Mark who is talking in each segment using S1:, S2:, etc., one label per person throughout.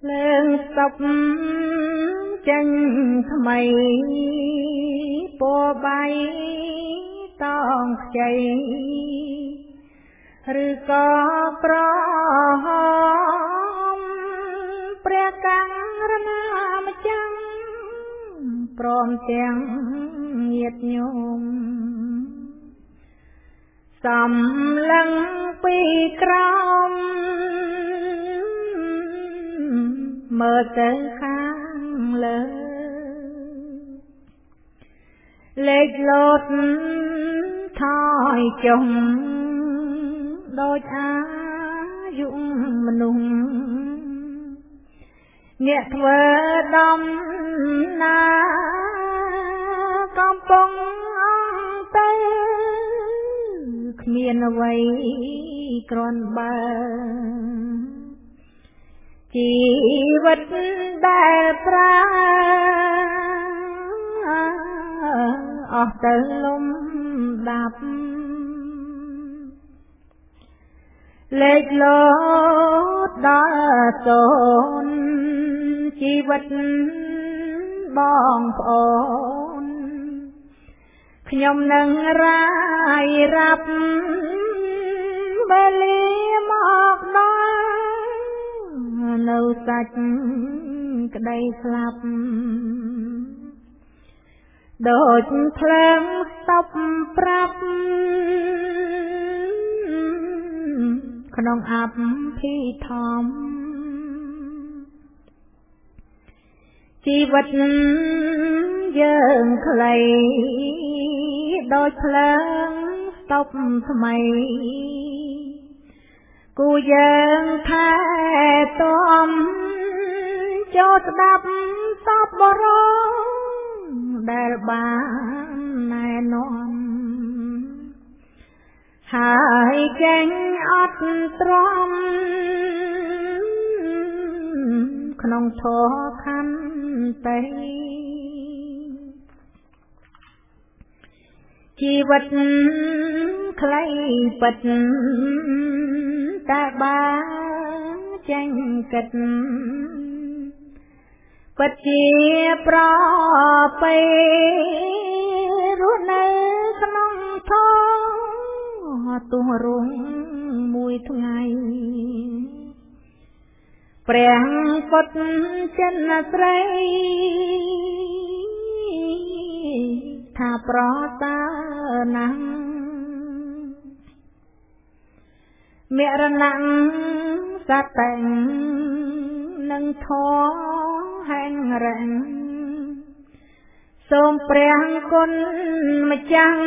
S1: លើងស្តុបចេញថ្មីពណ៌បៃតងខ្ចីឬក៏ក្រហម ព្រះករុណាម្ចាំងព្រមទាំងញាតិញោម សំលឹងពីក្រោមមើលទៅខាងលើ លេខលោតថយចុងដូចអាយុមនុស្សអ្នកធ្វើដំណើរកំពុងអង្គទៅ គ្មានអ្វីគ្រាន់បើ ជីវិតដែលប្រើអស់ទៅលំដាប់ លេខលោតដល់សូន ជីវិតបងប្អូនខ្ញុំនឹងរាយរាប់ វេលាមកដល់នៅសាច់ក្តីស្លាប់ ដូចភ្លើងស្តុបប្រាប់ក្នុងអភិធម្ម ជីវិតយើងខ្លីដូចភ្លើងស្តុបថ្មី គូយើងថែទាំចូលស្ដាប់សពបរងដែលបានណែនាំ ហើយចេញអត់ទ្រាំក្នុងធម៌ខន្តី ជីវិតខ្លីពិត តែបើចេញគិតពិតជាប្រពៃ រស់នៅក្នុងធម៌ទោះរុងមួយថ្ងៃ ព្រះពុទ្ធចិនស្រីថាប្រសើរណាស់ មរណៈសតិនឹងធម៌ហែងរង សូមព្រះគុណម្ចាស់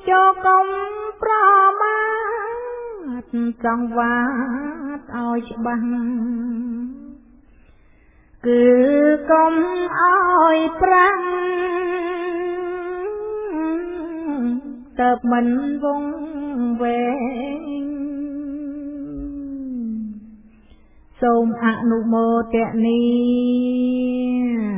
S1: ចូលកុំប្រមាទ សង្វាតឲ្យច្បាស់ គឺកុំឲ្យប្រាំងទៅមិនវងវែង សូមអនុមោទនី។